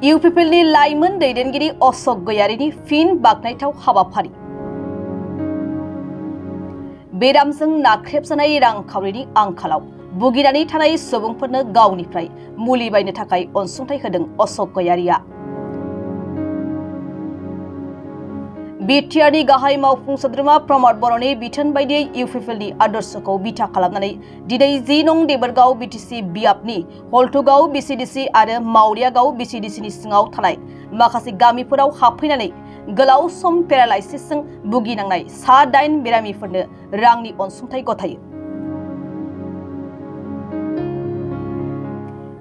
इउपिपिएलनि लाइमोन दैदेनगिरि अशोक गयारिनि फिन बाखनायथाव हाबाफारि। बेरामजों नाख्रेबजानाय रांखावरिनि आंखालाव भुगिनानै थानाय सुबुंफोरनो गावनिफ्राय मुलि बायनो थाखाय अनसुंथाइ होदों अशोक गयारिया। बिटिआरनि गाहाय मावफुं सोद्रोमा प्रमद बर'नि बिथोन बायदियै इउपिपिएलनि आदर्शखौ बिथा खालामनानै दिनै 10 नं देबोरगाव बिटिसि बियाबनि हल्टुगाव बिसिडिसि आरो मावरियागाव बिसिडिसिनि सिङाव थानाय माखासे गामिफोराव हाबफैनानै गोलाव सम पेरालाइसिसजों भुगिनांनाय सा 8 बेरामिफोरनो रांनि अनसुंथाइ गथायो।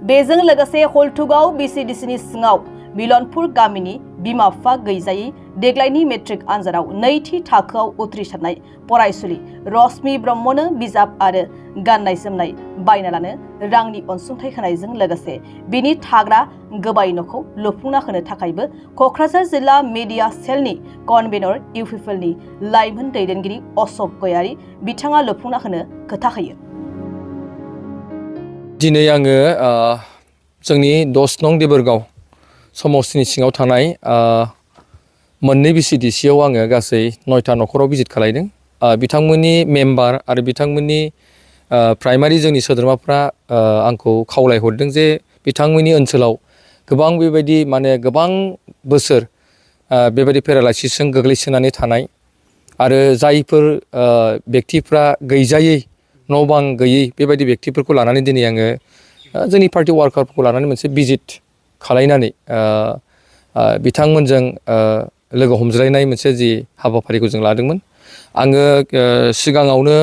बेजों लोगोसे हल्टुगाव बिसिडिसिनि सिङाव मिलनपुर गामिनि बिमा बिफा गैजायै देग्लायनि मेट्रिक आनजादाव नैथि थाखोआव उथ्रिसारनाय फरायसुलि रश्मि ब्रह्मनो बिजाब आरो गाननाय जोमनाय बायना लानो रांनि अनसुंथाइ होनायजों लोगोसे बिनि थाग्रा गोबाय न'खौ लुफुंना होनो थाखायबो क'क्राझार जिल्ला मिडिया सेलनि कनभेनर इउपिपिएलनि लाइमोन दैदेनगिरि अशोक गयारि बिथाङा लुफुंना होनो खोथा होयो। दिनै आङो जोंनि 10 नं देबोरगाव समस्तिनि सिङाव थानाय मोननै बिसिडिसियाव आङो गासै 9टा न'खराव भिजिट खालायदों। बिथांमोननि मेम्बार आरो बिथांमोननि प्राइमारि जोंनि सोद्रोमाफ्रा आंखौ खावलायहरदों जे बिथांमोननि ओनसोलाव गोबां बेबायदि गोबां बोसोर बेबायदि पेरालाइसिसजों गोग्लैसोनानै थानाय आरो जायफोर व्यक्तिफ्रा गैजायै न' बां गैयै बेबायदि व्यक्तिफोरखौ लानानै दिनै आङो जोंनि पार्टी वार्कारफोरखौ लानानै मोनसे भिजिट खालायनानै बिथांमोनजों लोगो हमज्लायनाय मोनसे जि हाबाफारिखौ जों लादोंमोन। आङो सिगाङावनो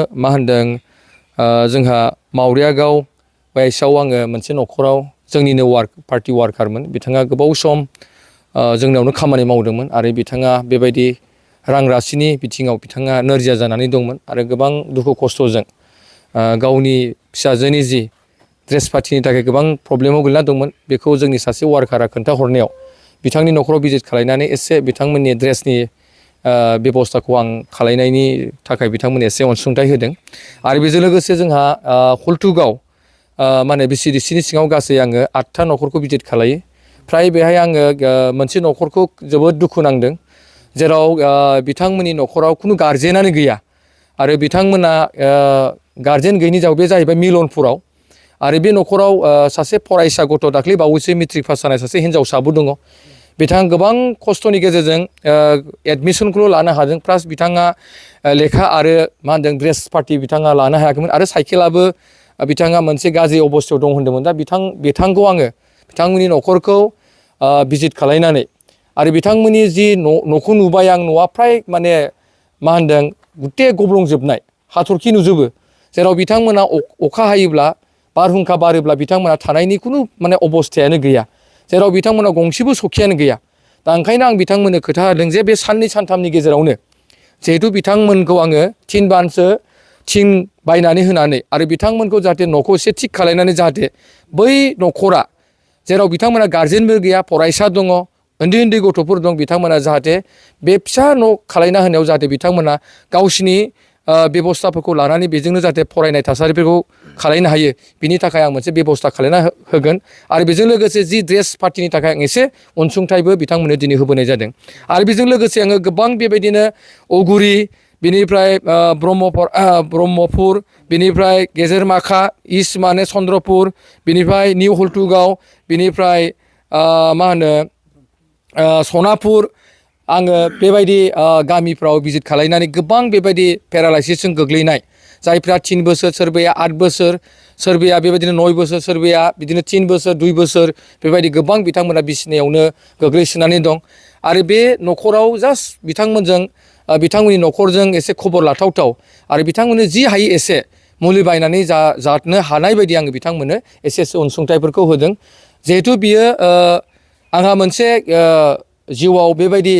जोंहा मावरियागाव बायसाव आङो मोनसे न'खराव जोंनिनो पार्टी वार्कारमोन, बिथाङा गोबाव सम जोंनावनो खामानि मावदोंमोन आरो बिथाङा बेबायदि रां राशिनि बिथिङाव बिथाङा नोरजिया जानानै दंमोन आरो गोबां दुखु खस्थ'जों गावनि फिसाजोनि जि ड्रेस पार्टिनि थाखाय गोबां प्रब्लेमाव गोलैना दंमोन। बेखौ जोंनि सासे वार्कारा खोन्थाहरनायाव बिथांनि न'खराव भिजिट खालायनानै एसे बिथांमोननि ड्रेसनि बेबस्थाखौ आं खालायनायनि थाखाय बिथांमोननो एसे अनसुंथाइ होदों। आरो बेजों लोगोसे जोंहा हल्टुगाव बिसिडिसिनि सिङाव गासै आङो 8टा न'खरखौ भिजिट खालायो। फ्राय बेहाय आङो मोनसे न'खरखौ जोबोद दुखु नांदों, जेराव बिथांमोननि न'खराव खुनु गारजेनानो गैया आरो बिथांमोना गारजेन गैयिनि जाउनाव बे जाहैबाय मिलनपुराव। आरो बे न'खराव सासे फरायसा गथ' दाख्लै बावैसो मेट्रिक पास जानाय सासे हिन्जावसाबो दङ। बिथाङा गोबां खस्थ'नि गेजेरजों एडमिसनखौल' लानो हादों, प्लास बिथाङा लेखा आरो ड्रेस पार्टि बिथाङा लानो हायाखैमोन आरो साइकेलाबो बिथाङा मोनसे गाज्रि अबस्थायाव दं होन्दोंमोन। दा बिथांखौ आङो बिथांमोननि न'खरखौ भिजिट खालायनानै आरो बिथांमोननि जि न'खौ नुबाय आं, न'आ फ्राय गुथे गब्लंजोबनाय हाथरखि नुजोबो, जेराव बिथांमोना अखा हायोब्ला बारहुंखा बारोब्ला बिथांमोना थानायनि खुनु अबस्थायानो गैया, जेराव बिथांमोना गंसेबो सखियानो गैया। दा ओंखायनो आं बिथांमोननो खोथा होदों जे बे साननै सानथामनि गेजेरावनो जिहेतु बिथांमोनखौ आङो 3 बानसो थिं बायनानै होनानै आरो बिथांमोनखौ जाहाथे न'खौ एसे थिग खालायनानै जाहाथे बै न'खरा, जेराव बिथांमोना गारजेनबो गैया, फरायसा दङ, उन्दै उन्दै गथ'फोर दं, बिथांमोना जाहाथे बे फिसा न' खालायना होनायाव जाहाथे बिथांमोना गावसिनि बेबस्थाफोरखौ लानानै बेजोंनो जाहाथे फरायनाय थासारिफोरखौ खालायनो हायो, बिनि थाखाय आं मोनसे बेबस्था खालायना होगोन। आरो बेजों लोगोसे जि ड्रेस पार्टिनि थाखाय आं एसे अनसुंथाइबो बिथांमोननो दिनै होबोनाय जादों। आरो बेजों लोगोसे आङो गोबां बेबायदिनो औगुरि, बिनिफ्राय ब्रह्मपुर, बिनिफ्राय गेजेरमाखा, इस्ट चन्द्रपुर, बिनिफ्राय निउ हल्टुगाव, बिनिफ्राय सनापुर, आङो बेबायदि गामिफ्राव भिजिट खालायनानै गोबां बेबायदि पेरालाइसिसजों गोग्लैनाय, जायफ्रा 3 बोसोर, सोरबाया 8 बोसोर, सोरबाया बेबायदिनो 9 बोसोर, सोरबाया बिदिनो 3 बोसोर 2 बोसोर बेबायदि गोबां बिथांमोना बिसिनायावनो गोग्लैसोनानै दं। आरो बे न'खराव जास्ट बिथांमोननि न'खरजों एसे खबर लाथावथाव आरो बिथांमोननो जि हायो एसे मुलि बायनानै जानो हानाय बायदि आङो बिथांमोननो एसे अनसुंथाइफोरखौ होदों। जिहेथु बियो आंहा मोनसे जिउआव बेबायदि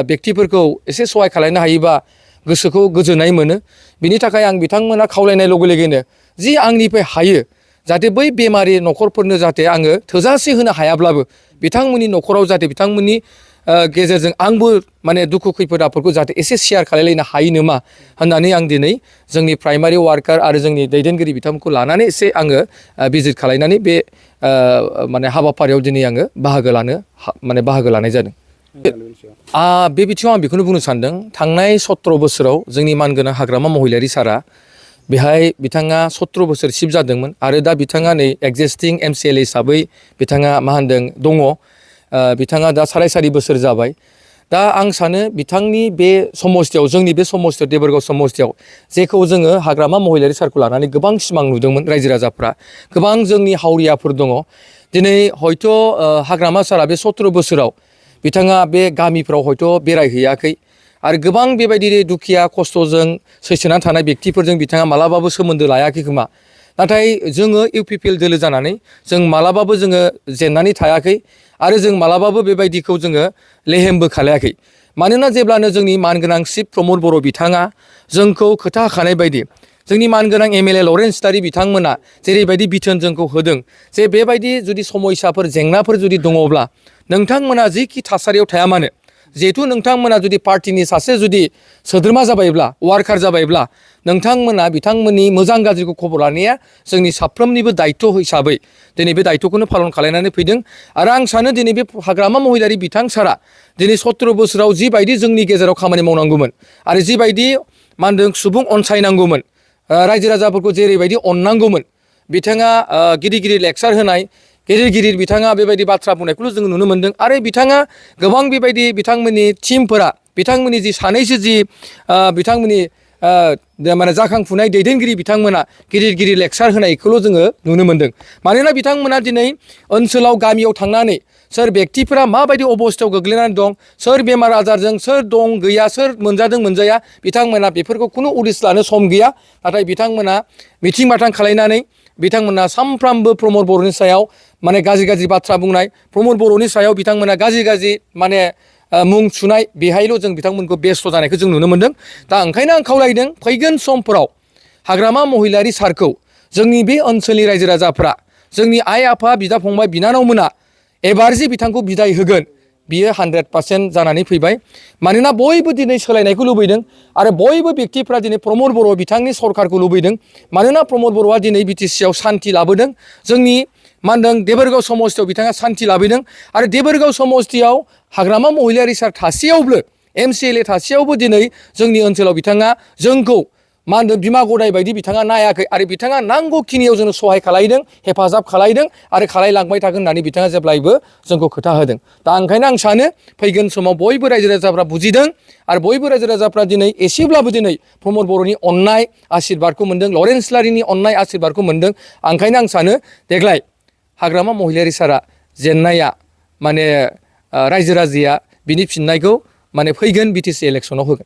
व्यक्तिफोरखौ एसे सहाय खालामनो हायोबा गोसोखौ गोजोननाय मोनो। बिनि थाखाय आं बिथांमोना खावलायनाय लोगो लोगोनो जि आंनिफ्राय हायो जाहाथे बै बेमारि न'खरफोरनो जाहाथे आङो थोजासे होनो हायाब्लाबो बिथांमोननि न'खराव जाहाथे बिथांमोननि गेजेरजों आंबो माने दुखु खैफोद आफोदखौ जाहाथे एसे शेयार खालायलायनो हायो नामा होननानै आं दिनै जोंनि प्राइमारि वार्कार आरो जोंनि दैदेनगिरि बिथांमोनखौ लानानै एसे आङो भिजिट खालायनानै बे माने हाबाफारियाव दिनै आङो बाहागो लानाय जादों। बे बिथिङाव आं बेखौनो बुंनो सानदों थांनाय 17 बोसोराव जोंनि मानगोनां हाग्रामा महिलारि सारा बेहाय बिथाङा 17 बोसोर सिफ जादोंमोन आरो दा बिथाङा नै एक्जिस्टिं MCLA हिसाबै बिथाङा मा होनदों दङ बिथाङा दा 4.5 बोसोर जाबाय। दा आं सानो बिथांनि बे समस्थियाव जोंनि बे समस्थियाव देबोरगाव समस्थियाव जेखौ जोङो हाग्रामा महिलारि सारखौ लानानै गोबां सिमां नुदोंमोन रायजो राजाफ्रा गोबां जोंनि हावरियाफोर दङ दिनै हयथ' हाग्रामा सारा बे 17 बोसोराव बिथाङा बे गामिफ्राव हयथ' बेरायहैयाखै आरो गोबां बेबायदि दुखिया खस्थ'जों सैसोनानै थानाय बेक्तिफोरजों बिथाङा मालाबाबो सोमोन्दो लायाखै खोमा नाथाय जोङो UPPL दोलो जानानै जों मालाबाबो जोङो जेननानै थायाखै आरो जों मालाबाबो बेबायदिखौ जोङो लेहेमबो खालायाखै मानोना जेब्लानो जोंनि मानगोनां चिफ प्रमद बर' बिथाङा जोंखौ खोथा होखानाय बायदि जोंनि मानगोनां MLA लरेन्स इस्लारि बिथांमोना जेरैबायदि बिथोन जोंखौ होदों जे बेबायदि जुदि समयसाफोर जेंनाफोर जुदि दङब्ला नोंथांमोना जिखि थासारियाव थाया मानो जिहेतु नोंथांमोना जुदि पार्टिनि सासे जुदि सोद्रोमा जाबायब्ला वार्कार जाबायब्ला नोंथांमोना बिथांमोननि मोजां गाज्रिखौ खबर लानाया जोंनि साफ्रोमनिबो दायित्व हिसाबै दिनै बे दायित्वखौनो पालन खालामनानै फैदों आरो आं सानो दिनै बे हाग्रामा महिलारि बिथां सारा दिनै 17 बोसोराव जिबायदि जोंनि गेजेराव खामानि मावनांगौमोन आरो जिबायदि मा होनदों सुबुं अनसायनांगौमोन रायजो राजाफोरखौ जेरैबायदि अननांगौमोन बिथाङा गिदिर गिदिर लेक्सार होनाय गिदिर बिथाङा बेबायदि बाथ्रा बुंनायखौल' जोङो नुनो मोन्दों आरो बिथाङा गोबां बेबायदि बिथांमोननि टिमफोरा बिथांमोननि जि सानैसो जि बिथांमोननि माने जाखांफुनाय दैदेनगिरि बिथांमोना गिदिर लेक्सार होनायखौल' जोङो नुनो मोन्दों मानोना बिथांमोना दिनै ओनसोलाव गामियाव थांनानै सोर बेक्तिफोरा माबायदि अबस्थायाव गोग्लैनानै दं सोर बेमार आजारजों सोर दं गैया सोर मोनजादों मोनजाया बिथांमोना बेफोरखौ खुनु उदिस लानो सम गैया नाथाय बिथांमोना मिथिं माथां खालायनानै बिथांमोना सानफ्रामबो प्रमद बर'नि सायाव माने गाज्रि बाथ्रा बुंनाय प्रमद बर'नि सायाव बिथांमोना गाज्रि माने मुं सुनाय बेहायल' जों बिथांमोनखौ बेस्थ' जानायखौ जों नुनो मोन्दों दा ओंखायनो आं खावलायदों फैगोन समफोराव हाग्रामा महिलारि सारखौ जोंनि बे ओनसोलनि रायजो राजाफ्रा जोंनि आइ आफा बिदा फंबाय बिनानावमोना एबार जे बिथांखौ बिदाय होगोन बियो 100% जानानै फैबाय मानोना बयबो दिनै सोलायनायखौ लुबैदों आरो बयबो बेक्तिफ्रा दिनै प्रमद बर' बिथांनि सरकारखौ लुबैदों मानोना प्रमद बर'आ दिनै BTCआव सान्थि लाबोदों जोंनि मा होनदों देबोरगाव समस्थियाव बिथाङा सान्थि लाबोदों आरो देबोरगाव समस्थियाव हाग्रामा महिलारि सार थासेयावबो MCLA थासेयावबो दिनै जोंनि ओनसोलाव बिथाङा जोंखौ मा होनदों बिमा गदाय बायदि बिथाङा नायाखै आरो बिथाङा नांगौखिनियाव जोंनो सहाय खालायदों हेफाजाब खालायदों आरो खालायलांबाय थागोन होननानै बिथाङा जेब्लायबो जोंखौ खोथा होदों दा ओंखायनो आं सानो फैगोन समाव बयबो रायजो राजाफ्रा बुजिदों आरो बयबो रायजो राजाफ्रा दिनै एसेब्लाबो दिनै प्रमद बर'नि अननाय आशीर्बादखौ मोन्दों लरेन्स इस्लारिनि अननाय आशीर्बादखौ मोन्दों ओंखायनो आं सानो देग्लाय हाग्रामा महिलारि सारा जेननाया माने रायजो राजाया बिनि फिननायखौ माने फैगोन BTC इलेक्सनाव होगोन।